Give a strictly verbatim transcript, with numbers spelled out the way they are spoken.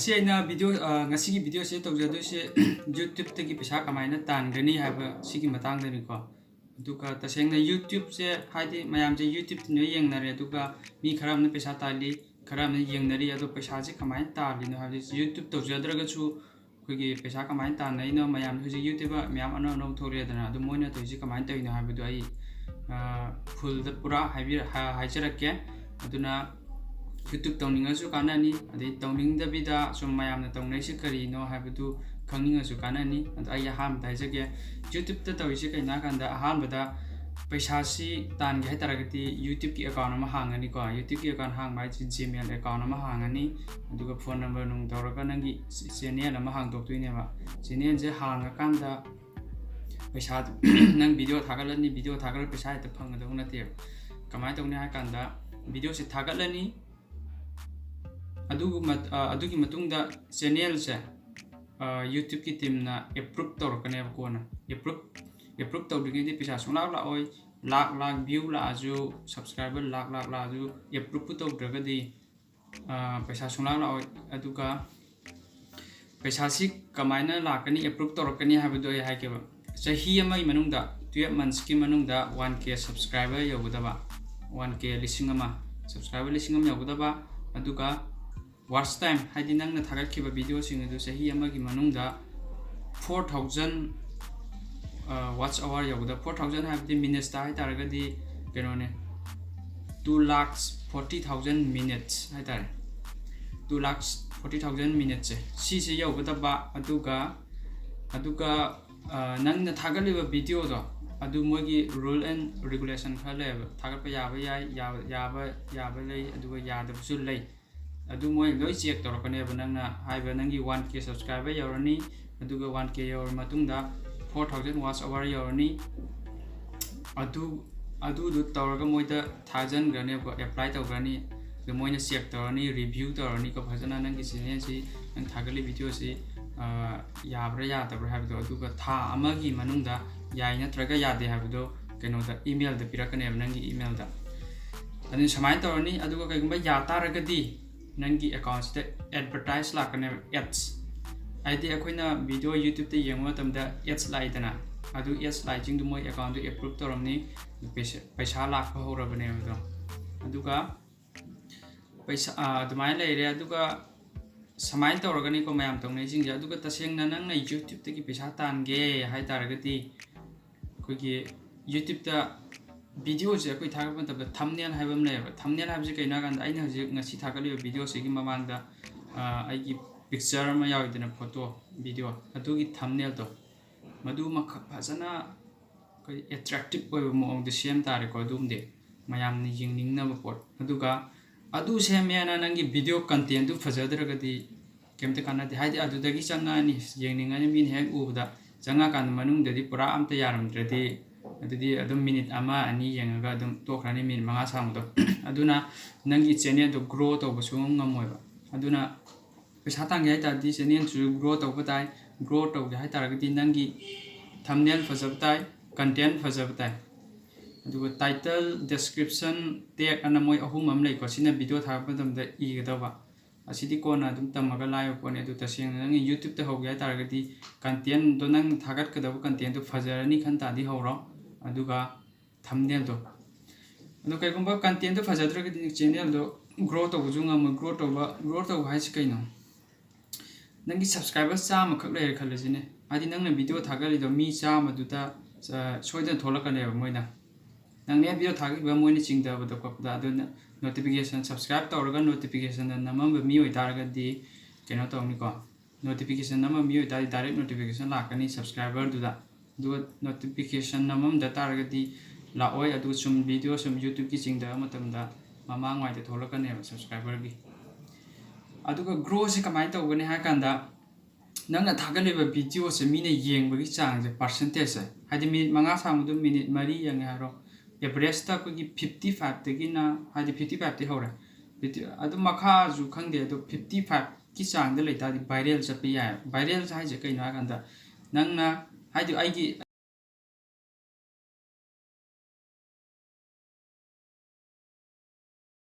ꯁꯤ ꯑꯩꯅ ꯚꯤꯗꯤꯑꯣ, ꯑ, ꯉꯁꯤꯒꯤ ꯚꯤꯗꯤꯑꯣꯁꯦ ꯇꯧꯖꯗꯣꯏꯁꯦ YouTubeꯇꯒꯤ ꯄꯩꯁꯥ ꯀꯃꯥꯏꯅ ꯇꯥꯟꯒꯅꯤ ꯍꯥꯏꯕ ꯁꯤꯒꯤ ꯃꯇꯥꯡꯗꯅꯤꯀꯣ꯫ ꯑꯗꯨꯒ ꯇꯁꯦꯡꯅ YouTubeꯁꯦ, ꯍꯥꯏꯗꯤ ꯃꯌꯥꯝꯁꯦ YouTubeꯇ ꯂꯣꯏ ꯌꯦꯡꯅꯔꯦ, ꯑꯗꯨꯒ ꯃꯤ ꯈꯔ ꯑꯃꯅ ꯄꯩꯁꯥ ꯇꯥꯜꯂꯤ, ꯈꯔ ꯑꯃꯅ ꯌꯦꯡꯅꯔꯤ, ꯑꯗꯣ ꯄꯩꯁꯥꯁꯦ ꯀꯃꯥꯏꯅ ꯇꯥꯜꯂꯤꯅꯣ ꯍꯥꯏꯕꯁꯦ YouTube ꯇꯧꯖꯗ꯭ꯔꯒꯁꯨ ꯑꯩꯈꯣꯏꯒꯤ ꯄꯩꯁꯥ ꯀꯃꯥꯏꯅ ꯇꯥꯟꯅꯩꯅꯣ, ꯃꯌꯥꯝ ꯍꯧꯖꯤꯛ YouTubeꯇ ꯃꯌꯥꯝ ꯑꯅꯧ ꯑꯅꯧ ꯊꯣꯛꯂꯛꯑꯦꯗꯅ, ꯑꯗꯨ ꯃꯣꯏꯅ ꯇꯧꯔꯤꯁꯦ ꯀꯃꯥꯏꯅ ꯇꯧꯔꯤꯅꯣ ꯍꯥꯏꯕꯗꯣ ꯑꯩ, ꯑ, fullꯗ ꯄꯨꯔꯥ ꯍꯥꯏꯕꯤ-, ꯍꯥ-, ꯍꯥꯏꯖꯔꯛꯀꯦ꯫ ꯑꯗꯨꯅ YouTube ꯇꯧꯅꯤꯡꯉꯁꯨ ꯀꯥꯟꯅꯅꯤ, ꯑꯗꯩ ꯇꯧꯅꯤꯡꯗꯕꯤꯗ ꯁꯨꯝ ꯃꯌꯥꯝꯅ ꯇꯧꯅꯩꯁꯦ ꯀꯔꯤꯅꯣ ꯍꯥꯏꯕꯗꯨ ꯈꯪꯅꯤꯡꯉꯁꯨ ꯀꯥꯟꯅꯅꯤ꯫ ꯑꯗꯣ ꯑꯩ ꯑꯍꯥꯟꯕꯗ ꯍꯥꯏꯖꯒꯦ, YouTubeꯇ ꯇꯧꯔꯤꯁꯦ ꯀꯩꯅꯣ ꯍꯥꯏꯀꯥꯟꯗ, ꯑꯍꯥꯟꯕꯗ ꯄꯩꯁꯥꯁꯤ ꯇꯥꯟꯒꯦ ꯍꯥꯏ ꯇꯥꯔꯒꯗꯤ YouTubeꯀꯤ account ꯑꯃ ꯍꯥꯡꯉꯅꯤꯀꯣ꯫ YouTubeꯀꯤ account ꯍꯥꯡꯕ ꯍꯥꯏꯁꯦ Gmail account ꯑꯃ ꯍꯥꯡꯉꯅꯤ, ꯑꯗꯨꯒ phone number ꯅꯨꯡ ꯇꯧꯔꯒ ꯅꯪꯒꯤ channel ꯑꯃ ꯍꯥꯡꯗꯣꯛꯇꯣꯏꯅꯦꯕ꯫ Channelꯁꯦ ꯍꯥꯡꯉꯀꯥꯟꯗ ꯄꯩꯁꯥ, ꯅꯪ video ꯊꯥꯒꯠꯂꯅꯤ, video ꯊꯥꯒꯠꯂꯒ ꯄꯩꯁꯥ ꯍꯦꯛꯇ ꯐꯪꯒꯗꯧ ꯅꯠꯇꯦꯕ꯫ ꯀꯃꯥꯏꯅ ꯇꯧꯅꯤ ꯍꯥꯏ ꯀꯥꯟꯗ, videoꯁꯦ ꯊꯥꯒꯠꯂꯅꯤ, ꯑꯗꯨꯒ ꯃꯠ-, ꯑ, ꯑꯗꯨꯒꯤ ꯃꯇꯨꯡꯗ channelꯁꯦ, ꯑ, YouTubeꯀꯤ teamꯅ approve ꯇꯧꯔꯛꯀꯅꯦꯕ ꯀꯣꯟꯅ꯫ Approve, approve ꯇꯧꯗ꯭ꯔꯤꯉꯩꯗꯤ ꯄꯩꯁꯥ ꯁꯨꯡꯂꯥꯛ ꯂꯥꯛꯑꯣꯏ꯫ ꯂꯥꯛ ꯂꯥꯛ view ꯂꯥꯛꯑꯁꯨ, subscriber ꯂꯥꯛ ꯂꯥꯛ ꯂꯥꯛꯑꯁꯨ, approveꯄꯨ ꯇꯧꯗ꯭ꯔꯒꯗꯤ, ꯑ, ꯄꯩꯁꯥ ꯁꯨꯡꯂꯥꯛ ꯂꯥꯛꯑꯣꯏ꯫ ꯑꯗꯨꯒ ꯄꯩꯁꯥꯁꯤ ꯀꯃꯥꯏꯅ ꯂꯥꯛꯀꯅꯤ, approve ꯇꯧꯔꯛꯀꯅꯤ ꯍꯥꯏꯕꯗꯣ ꯑꯩ ꯍꯥꯏꯒꯦꯕ꯫ ꯆꯍꯤ ꯑꯃꯒꯤ ꯃꯅꯨꯡꯗ, twelve monthsꯀꯤ ꯃꯅꯨꯡꯗ one K subscriber ꯌꯧꯒꯗꯕ, one K ꯂꯤꯁꯤꯡ ꯑꯃ, subscriber ꯂꯤꯁꯤꯡ ꯑꯃ ꯌꯧꯒꯗꯕ, ꯑꯗꯨꯒ watch time, ꯍꯥꯏꯗꯤ ꯅꯪꯅ ꯊꯥꯒꯠꯈꯤꯕ videoꯁꯤꯡ ꯑꯗꯨ ꯆꯍꯤ ꯑꯃꯒꯤ ꯃꯅꯨꯡꯗ four thousand, ꯑ, watch hour ꯌꯧꯒꯗꯕ꯫ Four thousand ꯍꯥꯏꯕꯗꯤ minutesꯇ ꯍꯥꯏ ꯇꯥꯔꯒꯗꯤ ꯀꯩꯅꯣꯅꯦ, two lakhs forty thousand minutes ꯍꯥꯏ ꯇꯥꯔꯦ꯫ Two lakhs forty thousand minutesꯁꯦ, ꯁꯤꯁꯦ ꯌꯧꯒꯗꯕ꯫ ꯑꯗꯨꯒ, ꯑꯗꯨꯒ, ꯑ, ꯅꯪꯅ ꯊꯥꯒꯠꯂꯤꯕ videoꯗꯣ, ꯑꯗꯨ ꯃꯣꯏꯒꯤ rule and regulation ꯈꯔ ꯂꯩꯌꯦꯕ꯫ ꯊꯥꯒꯠꯄ ꯌꯥꯕ ꯌꯥꯏ, ꯌꯥꯕ, ꯌꯥꯕ, ꯌꯥꯕ ꯂꯩ, ꯑꯗꯨꯒ ꯌꯥꯗꯕꯁꯨ ꯂꯩ꯫ ꯑꯗꯨ ꯃꯣꯏ ꯂꯣꯏ check ꯇꯧꯔꯛꯀꯅꯦꯕ꯫ ꯅꯪꯅ ꯍꯥꯏꯕ ꯅꯪꯒꯤ one K subscriber ꯌꯧꯔꯅꯤ, ꯑꯗꯨꯒ one K ꯌꯧꯔ ꯃꯇꯨꯡꯗ four thousand watch hour ꯌꯧꯔꯅꯤ꯫ ꯑꯗꯨ, ꯑꯗꯨꯗꯨ ꯇꯧꯔꯒ ꯃꯣꯏꯗ ꯊꯥꯖꯤꯟꯈ꯭ꯔꯅꯦꯕꯀꯣ, apply ꯇꯧꯈ꯭ꯔꯅꯤ꯫ ꯑꯗꯨ ꯃꯣꯏꯅ check ꯇꯧꯔꯅꯤ, review ꯇꯧꯔꯅꯤꯀꯣ ꯐꯖꯅ ꯅꯪꯒꯤ channelꯁꯤ, ꯅꯪ ꯊꯥꯒꯠꯂꯤ videoꯁꯤ, ꯑ, ꯌꯥꯕ꯭ꯔꯥ ꯌꯥꯗꯕ꯭ꯔꯥ ꯍꯥꯏꯕꯗꯣ꯫ ꯑꯗꯨꯒ ꯊꯥ ꯑꯃꯒꯤ ꯃꯅꯨꯡꯗ ꯌꯥꯏ ꯅꯠꯇ꯭ꯔꯒ ꯌꯥꯗꯦ ꯍꯥꯏꯕꯗꯣ ꯀꯩꯅꯣꯗ, emailꯗ ꯄꯤꯔꯛꯀꯅꯦꯕ, ꯅꯪꯒꯤ emailꯗ꯫ ꯑꯗꯨ ꯁꯨꯃꯥꯏꯅ ꯇꯧꯔꯅꯤ꯫ ꯑꯗꯨꯒ ꯀꯩꯒꯨꯝꯕ ꯌꯥ ꯇꯥꯔꯒꯗꯤ, ꯅꯪꯒꯤ ꯑꯦꯀꯥꯎꯟꯁꯤꯗ ꯑꯦꯗꯚꯔꯇꯥꯏꯁ ꯂꯥꯛꯀꯅꯦꯕ, ꯑꯦꯠꯁ꯫ ꯍꯥꯏꯗꯤ ꯑꯩꯈꯣꯏꯅ ꯚꯤꯗꯤꯑꯣ YouTubeꯇ ꯌꯦꯡꯕ ꯃꯇꯝꯗ ꯑꯦꯠꯁ ꯂꯥꯛꯏꯗꯅ, ꯑꯗꯨ ꯑꯦꯠꯁ ꯂꯥꯛꯏꯁꯤꯡꯗꯣ ꯃꯣꯏ ꯑꯦꯀꯥꯎꯟꯗꯣ ꯑꯦꯄ꯭ꯔꯨꯞ ꯇꯧꯔꯝꯅꯤ, ꯄꯩꯁꯥ, ꯄꯩꯁꯥ ꯂꯥꯛꯄ ꯍꯧꯔꯕꯅꯦꯕ ꯑꯗꯣ꯫ ꯑꯗꯨꯒ ꯄꯩꯁꯥ, ꯑꯥ, ꯑꯗꯨꯃꯥꯏꯅ ꯂꯩꯔꯦ꯫ ꯑꯗꯨꯒ ꯁꯨꯃꯥꯏꯅ ꯇꯧꯔꯒꯅꯤꯀꯣ ꯃꯌꯥꯝ ꯇꯧꯅꯩꯁꯤꯡꯁꯦ꯫ ꯑꯗꯨꯒ ꯇꯁꯦꯡꯅ ꯅꯪꯅ YouTubeꯇꯒꯤ ꯄꯩꯁꯥ ꯇꯥꯟꯒꯦ ꯍꯥꯏ ꯇꯥꯔꯒꯗꯤ, ꯑꯩꯈꯣꯏꯒꯤ YouTubeꯇ ꯚꯤꯗꯤꯑꯣꯁꯦ ꯑꯩꯈꯣꯏ ꯊꯥꯒꯠꯄ ꯃꯇꯝꯗ ꯊꯝꯅꯦꯜ ꯍꯥꯏꯕ ꯑꯃ ꯂꯩꯌꯦꯕ꯫ ꯊꯝꯅꯦꯜ ꯍꯥꯏꯕꯁꯤ ꯀꯩꯅꯣ ꯍꯥꯏ ꯀꯥꯟꯗ, ꯑꯩꯅ ꯍꯧꯖꯤꯛ ꯉꯁꯤ ꯊꯥꯒꯠꯂꯤꯕ ꯚꯤꯗꯤꯑꯣꯁꯤꯒꯤ ꯃꯃꯥꯡꯗ, ꯑꯥ, ꯑꯩꯒꯤ ꯄꯤꯛꯆꯔ ꯑꯃ ꯌꯥꯎꯋꯤꯗꯅ, ꯐꯣꯇꯣ, ꯚꯤꯗꯤꯑꯣ, ꯑꯗꯨꯒꯤ ꯊꯝꯅꯦꯜꯗꯣ, ꯃꯗꯨꯃꯈꯛ ꯐꯖꯅ ꯑꯩꯈꯣꯏ ꯑꯦꯇ꯭ꯔꯦꯛꯇꯤꯞ ꯑꯣꯏꯕ ꯃꯑꯣꯡꯗ ꯁꯦꯝ ꯇꯥꯔꯦꯀꯣ꯫ ꯑꯗꯨꯝꯗꯤ ꯃꯌꯥꯝꯅ ꯌꯦꯡꯅꯤꯡꯅꯕ ꯄꯣꯠ꯫ ꯑꯗꯨꯒ ꯑꯗꯨ ꯁꯦꯝꯃꯦꯅ ꯅꯪꯒꯤ ꯚꯤꯗꯤꯑꯣ ꯀꯟꯇꯦꯟꯗꯨ ꯐꯖꯗ꯭ꯔꯒꯗꯤ ꯀꯩꯝꯇ ꯀꯥꯟꯅꯗꯦ꯫ ꯍꯥꯏꯗꯤ ꯑꯗꯨꯗꯒꯤ ꯆꯪꯉꯛꯑꯅꯤ, ꯌꯦꯡꯅꯤꯡꯉꯅꯤ ꯃꯤꯅ ꯍꯦꯛ ꯎꯕꯗ꯫ ꯆꯪꯉꯛꯑꯀꯥꯟꯗ ꯃꯅꯨꯡꯗꯗꯤ ꯄꯨꯔꯥ ꯑꯝꯇ ꯌꯥꯔꯝꯗ꯭ꯔꯗꯤ, ꯑꯗꯨꯗꯤ ꯑꯗꯨꯝ ꯃꯤꯅꯤꯠ ꯑꯃ ꯑꯅꯤ ꯌꯦꯡꯉꯒ ꯑꯗꯨꯝ ꯇꯣꯛꯈ꯭ꯔꯅꯤ, ꯃꯤꯅꯤꯠ ꯃꯉꯥ ꯁꯥꯡꯕꯗꯣ꯫ ꯑꯗꯨꯅ ꯅꯪꯒꯤ ꯆꯦꯅꯦꯜꯗꯣ ꯒ꯭ꯔꯣ ꯇꯧꯕ ꯁꯨꯡꯉꯝ ꯉꯝꯃꯣꯏꯕ꯫ ꯑꯗꯨꯅ ꯄꯩꯁꯥ ꯇꯥꯟꯒꯦ ꯍꯥꯏ ꯇꯥꯔꯗꯤ ꯆꯦꯅꯦꯜꯁꯨ ꯒ꯭ꯔꯣ ꯇꯧꯕ ꯇꯥꯏ꯫ ꯒ꯭ꯔꯣ ꯇꯧꯒꯦ ꯍꯥꯏ ꯇꯥꯔꯒꯗꯤ ꯅꯪꯒꯤ ꯊꯝꯅꯦꯜ ꯐꯖꯕ ꯇꯥꯏ, ꯀꯟꯇꯦꯟ ꯐꯖꯕ ꯇꯥꯏ꯫ ꯑꯗꯨꯒ ꯇꯥꯏꯇꯜ, ꯗꯦꯁꯀ꯭ꯔꯤꯞꯁꯟ, ꯇꯦꯒ ꯑꯅ ꯃꯣꯏ ꯑꯍꯨꯝ ꯑꯃ ꯂꯩꯀꯣ꯫ ꯁꯤꯅ ꯚꯤꯗꯤꯑꯣ ꯊꯥꯒꯠꯄ ꯃꯇꯝꯗ ꯏꯒꯗꯕ꯫ ꯑꯁꯤꯗꯤ ꯀꯣꯟꯅ ꯑꯗꯨꯝ ꯇꯝꯃꯒ ꯂꯥꯏꯕ ꯄꯣꯠꯅꯤ꯫ ꯑꯗꯨ ꯇꯁꯦꯡꯅ ꯅꯪꯒꯤ YouTubeꯇ ꯍꯧꯒꯦ ꯍꯥꯏ ꯇꯥꯔꯒꯗꯤ ꯀꯟꯇꯦꯟꯗꯣ, ꯅꯪꯅ ꯊꯥꯒꯠꯀꯗꯕ ꯀꯟꯇꯦꯟꯗꯣ ꯐꯖꯔꯅꯤ ꯈꯟ ꯇꯥꯔꯗꯤ ꯍꯧꯔꯣ꯫ ꯑꯗꯨꯒ ꯊꯝꯅꯦꯜꯗꯣ꯫ ꯑꯗꯣ ꯀꯩꯒꯨꯝꯕ ꯀꯟꯇꯦꯟꯗꯣ ꯐꯖꯗ꯭ꯔꯒꯗꯤ ꯆꯦꯅꯦꯜꯗꯣ ꯒ꯭ꯔꯣ ꯇꯧꯕꯁꯨ ꯉꯝꯃꯣꯏ꯫ ꯒ꯭ꯔꯣ ꯇꯧꯕ, ꯒ꯭ꯔꯣ ꯇꯧꯕ ꯍꯥꯏꯁꯤ ꯀꯩꯅꯣ? ꯅꯪꯒꯤ ꯁꯕꯁꯀ꯭ꯔꯥꯏꯕꯔ ꯆꯥꯝꯃꯈꯛ ꯂꯩꯔꯦ ꯈꯜꯂꯁꯤꯅꯦ꯫ ꯍꯥꯏꯗꯤ ꯅꯪꯅ ꯚꯤꯗꯤꯑꯣ ꯊꯥꯒꯠꯂꯤꯗꯣ ꯃꯤ ꯆꯥꯝꯃꯗꯨꯗ, ꯑ, ꯁꯣꯏꯗꯅ ꯊꯣꯛꯂꯛꯀꯅꯦꯕ ꯃꯣꯏꯅ꯫ ꯅꯪꯅ ꯍꯦꯛ ꯚꯤꯗꯤꯑꯣ ꯊꯥꯒꯠꯈꯤꯕ ꯃꯣꯏꯅ ꯆꯤꯡꯊꯕꯗ ꯈꯣꯠꯄꯗ, ꯑꯗꯨꯅ ꯅꯣꯇꯤꯐꯤꯀꯦꯁꯟ, ꯁꯕꯁꯀ꯭ꯔꯥꯏꯕ ꯇꯧꯔꯒ ꯅꯣꯇꯤꯐꯤꯀꯦꯁꯟꯗ ꯅꯝꯃꯝꯕ ꯃꯤ ꯑꯣꯏꯇꯥꯔꯒꯗꯤ ꯀꯩꯅꯣ ꯇꯧꯅꯤꯀꯣ, ꯅꯣꯇꯤꯐꯤꯀꯦꯁꯟ ꯅꯝꯃꯝꯕ ꯃꯤ ꯑꯣꯏꯇꯥꯔꯗꯤ ꯗꯥꯏꯔꯦꯛ ꯅꯣꯇꯤꯐꯤꯀꯦꯁꯟ ꯂꯥꯛꯀꯅꯤ ꯁꯕꯁꯀ꯭ꯔꯥꯏꯕꯔꯗꯨꯗ꯫ ꯑꯗꯨꯒ ꯅꯣꯇꯤꯐꯤꯀꯦꯁꯟ ꯅꯝꯃꯝꯗ ꯇꯥꯔꯒꯗꯤ ꯂꯥꯛꯑꯣꯏ꯫ ꯑꯗꯨꯒ ꯁꯨꯝ ꯚꯤꯗꯤꯑꯣ ꯁꯨꯝ YouTubeꯀꯤ ꯆꯤꯡꯊꯕ ꯃꯇꯝꯗ ꯃꯃꯥꯡꯋꯥꯏꯗ ꯊꯣꯛꯂꯛꯀꯅꯦꯕ ꯁꯕꯁꯀ꯭ꯔꯥꯏꯕꯔꯒꯤ꯫ ꯑꯗꯨꯒ ꯒ꯭ꯔꯣꯁꯦ ꯀꯃꯥꯏꯅ ꯇꯧꯒꯅꯤ ꯍꯥꯏ ꯀꯥꯟꯗ, ꯅꯪꯅ ꯊꯥꯒꯠꯂꯤꯕ ꯚꯤꯗꯤꯑꯣꯁꯦ ꯃꯤꯅ ꯌꯦꯡꯕꯒꯤ ꯆꯥꯡꯁꯦ, ꯄꯥꯔꯁꯦꯟꯇꯦꯖꯁꯦ, ꯍꯥꯏꯗꯤ ꯃꯤꯅꯤꯠ ꯃꯉꯥ ꯁꯥꯡꯕꯗꯣ ꯃꯤꯅꯤꯠ ꯃꯔꯤ ꯌꯦꯡꯉꯦ ꯍꯥꯏꯔꯣ, ꯑꯦꯚꯔꯦꯖꯇ ꯑꯩꯈꯣꯏꯒꯤ fifty fiveꯇꯒꯤꯅ, ꯍꯥꯏꯗꯤ fifty fiveꯇꯒꯤ ꯍꯧꯔꯦ, fifty, ꯑꯗꯨꯝ ꯃꯈꯥꯁꯨ ꯈꯪꯗꯦ, ꯑꯗꯣ fifty fiveꯀꯤ ꯆꯥꯡꯗ ꯂꯩꯇꯥꯔꯗꯤ viral ꯆꯠꯄ ꯌꯥꯏ꯫ Viral ꯍꯥꯏꯁꯦ ꯀꯩꯅꯣ ꯍꯥꯏ ꯀꯥꯟꯗ, ꯅꯪꯅ, ꯍꯥꯏꯗꯤ ꯑꯩꯒꯤ